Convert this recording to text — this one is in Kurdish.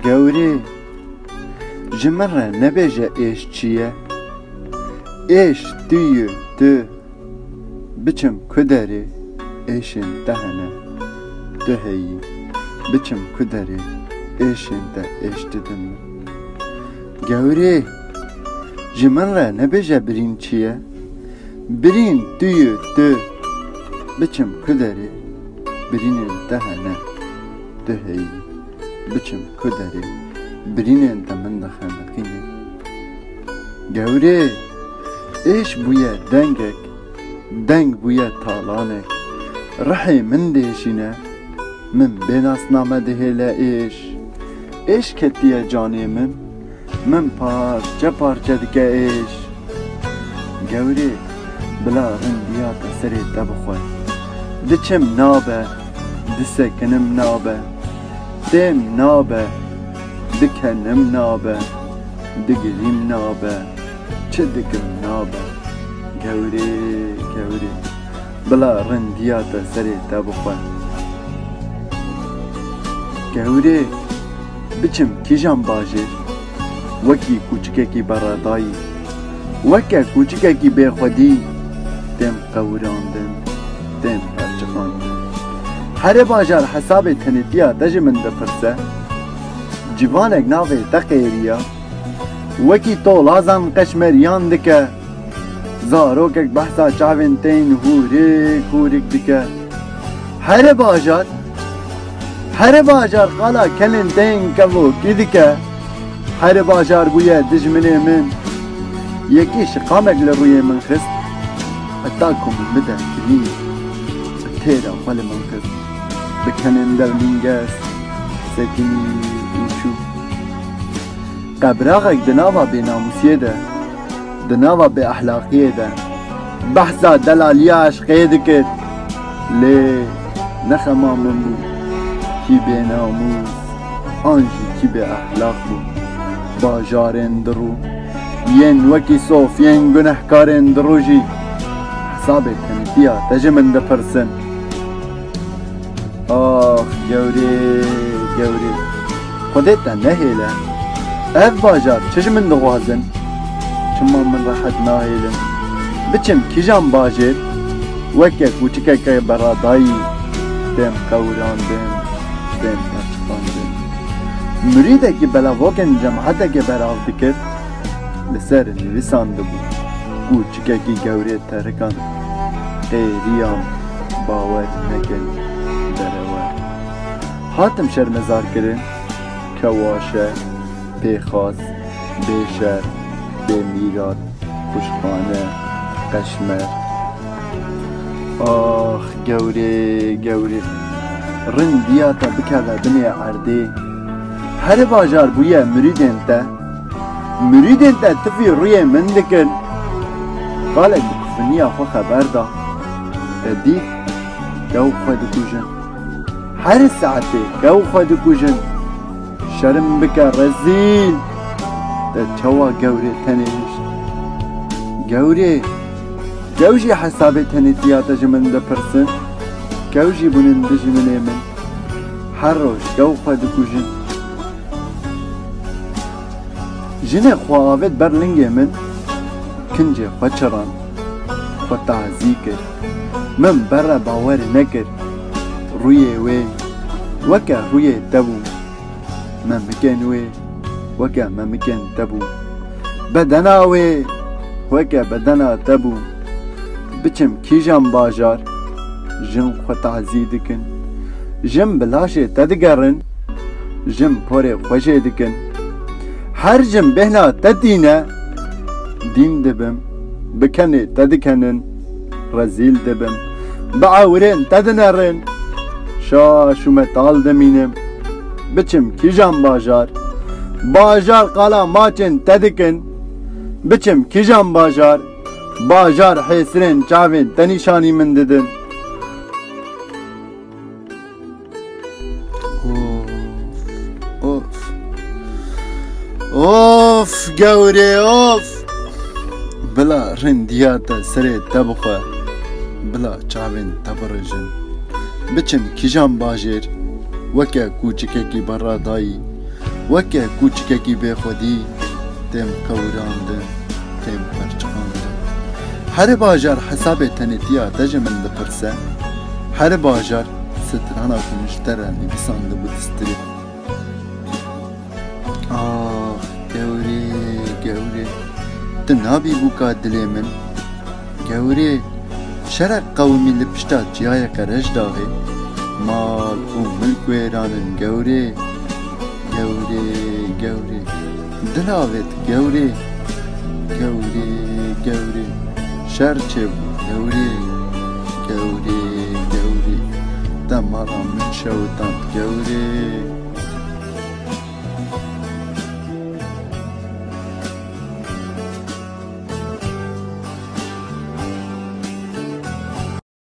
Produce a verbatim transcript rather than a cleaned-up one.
Gewrê, ji min re nebêje êş çi ye? Êş tu yî tu. Biçim ku derê, êşên te hene. Tu heyî. Biçim ku derê, êşên te êş didin min. Gewrê, ji min re nebêje birîn çi ye? Birîn tu yî tu. Biçim ku derê, birînên te hene. Tu heyî. Biçim ku derê, birînên te min dixeniqînin. Gewrê, êş bûye dengek, deng bûye talanek. Rihê min diêşîne, min bê nasname dihêle êş. Êş ketiye canê min, min parçe parçe dike êş. Gewrê, bila rindiya te serê te bixwe. Diçim nabe, disekinim nabe. Têm nabe, dikenim nabe. Digirîm nabe, çi dikim nabe. Gewrê, gewrê, bila rindiya te serê te bixwe. Gewrê, biçim kîjan bajêr, wekî kûçikekî beredayî, weke kûçikekî bêxwedî, têm qewirandin, têm perçiqandin. Here bajar hesabê tenêtiya te ji min dipirse, civanek navê te qêriya, wekî tolazan qeşmeriyan dike. Zarokek behsa çavên tên hûrik hûrik dike. Here bajar, here bajar qala kelên tên kevokî dike. Here bajar bûye dijminê min. Yekî şiqamek li rûyê min xist. Heta ku min bide kilî, bi têra xwe li min xist. Bi kenên dewlîngez sekinî û çû. Qebraxek di nava bênamûsiyê de, di nava bêexlaqiyê de behsa delaliya eşqê dikir. Lê ne xema min bû, kî bênamûs an jî kî bêexlaq bû. Bajarên dirû yên wekî sofiyên gunehkarên dirû jî hesabê tenêtiya te ji min dipirsin. Ax, gewrê, gewrê. Xwedê te nehêle. Ev bajar çi ji min dixwazin? Çima min rehet nahêlin? Biçim kîjan bajêr? Weke kûçikeke beradayî, tên qewirandin, tên perçiqandin. Mirîdekî belavokên cemaeteke berav dikir, li ser nivîsandibû. Kûçikekî gewrê terikan, qêriyan, bawer nekin, derewer. Hatim şermezarkirin, kewaşe, pêxas, bêşer, bêmîrat, kuşxane, qeşmer. Ax, gewrê, gewrê. Rindiya te bikeve binê erdê. Here bajar bûye mirîdên te. Mirîdên te tifî rûyê min dikin. Xalek bi kufiniya xwe xeber da. Te dît, kew xwe dikujin. Her saetê kew xwe dikujin. Şerm bike rezîl. Te çawa gewrê tenê hişt? Gewrê, kew jî hesabê tenêtiya te ji min dipirsin. Kew jî bûnin dijminê min. Her roj kew xwe dikujin. Jinê xwe avêt ber lingê min, kincê xwe çiran, xwe tazî kir. Min berre bawer nekir. Rûyê wê weke rûyê te bû. Memikên wê weke memikên te bû. Bedena wê weke bedena te bû. Biçim kîjan bajar, jin xwe tazî dikin. Jin bi laşê te digerin, jin porê xwe jê dikin. Her jin bêhna te tîne, dîn dibim, bi kenê te dikenin, rezîl dibim. Bi ewrên te dinerin, şaş û metal dimînim. Biçim kîjan bajar, bajar qala maçên te dikin. Biçim kîjan bajar, bajar hêsirên çavên te nîşanî min didin. Of, of. Of, gewrê, of. Bila rindiya te serê te bixwe. Bila çavên te birijin. Biçim kîjan bajêr, weke kûçikekî beradayî. Weke kûçikekî bêxwedî têm qewirandin, têm qerçixandin. Here bajar hesabê tenêtiya te ji min dipirse, here bajar strana ku min ji te re nivîsandibû distirê. Ax, gewrê, gewrê, tu nabî bûka dilê min. Gewrê, şerek qewimî li pişta çiyayê Qerejdaxê, mal û milk wêran in gewrê. Gewrê, gewrê, dil avêt gewrê. Gewrê, gewrê, şer çêbû gewrê. Gewrê, gewrê, te mala min şewitand gewrê.